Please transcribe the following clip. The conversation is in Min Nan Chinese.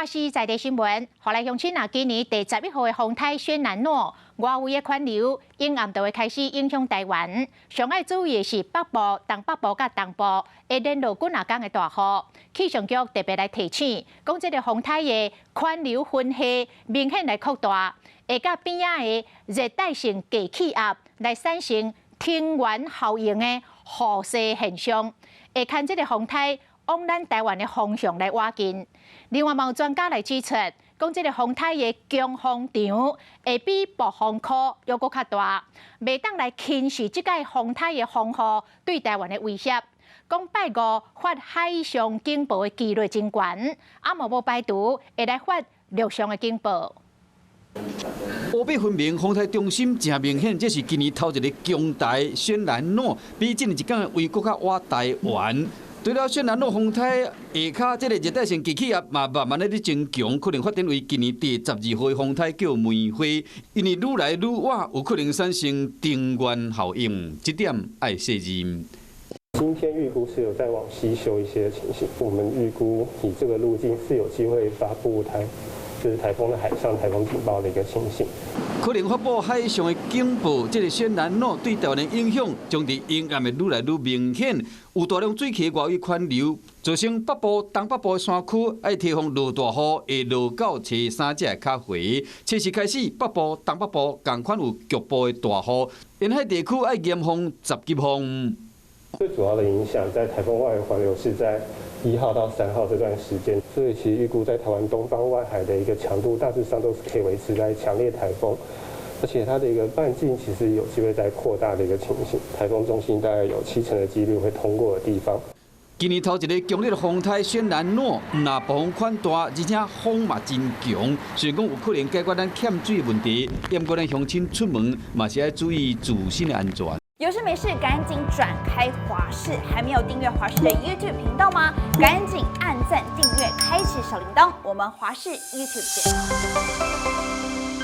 華視在地新聞，予來鄉親啊，今年第11號的風颱軒嵐諾，外圍的環流，陰暗就會開始影響台灣。上愛注意的是北部、東北部佮東部會連落幾若工的大雨。氣象局特別來提醒，講這個風颱的環流分系明顯來擴大，會佮邊仔的熱帶性低氣壓來產生烴源效應的雨勢現象，會牽這個風颱往咱台灣的方向來倚近。另外，嘛有專家來指出，講這個風颱的強風場會比暴風區猶閣較大，袂當來輕視這擺風颱的風雨對台灣的威脅。講拜五發海上警報的幾率真懸，啊嘛無排除會來發陸上的警報。烏白分明，風颱中心誠明顯，這是今年頭一个強台軒嵐諾，比之前一工的位閣較倚台灣。除了軒嵐諾風颱下跤，這个熱帶性低氣壓嘛慢慢咧咧增強，可能發展為今年第12號的風颱叫梅花，因為愈來愈倚，有可能產生烴源效應，這點愛細認。今天預估是有再往西修一些情形，我們預估以這個路徑是有機會發布台，就是颱風的海上颱風警報的一個情形。可能發布海上的警報，這个軒嵐諾對台灣的影響將佇陰暗會愈來愈明顯。有大量水汽外圍環流，造成北部、東北部的山區愛提防落大雨，會落到初三才會較回。初四開始，北部、東北部仝款有局部的大雨，沿海地區愛嚴防十級風。最主要的影響在颱風外圍環流是在1號到3號這段時間，所以其實預估在台灣東方外海的一個強度大致上都是可以維持在強烈颱風，而且它的一個半徑其實有機會再擴大的一個情形。颱風中心大概有70%的幾率會通過的地方。今年頭一个強烈的風颱軒嵐諾，毋但暴風圈大，而且風嘛真強，雖然講有可能解決咱欠水的問題，毋過咱鄉親出門嘛是愛注意自身的安全。有事沒事趕緊轉開華視，還沒有訂閱華視的 YouTube 頻道嗎？趕緊按讚、訂閱、開啟小鈴鐺，我們華視 YouTube 見。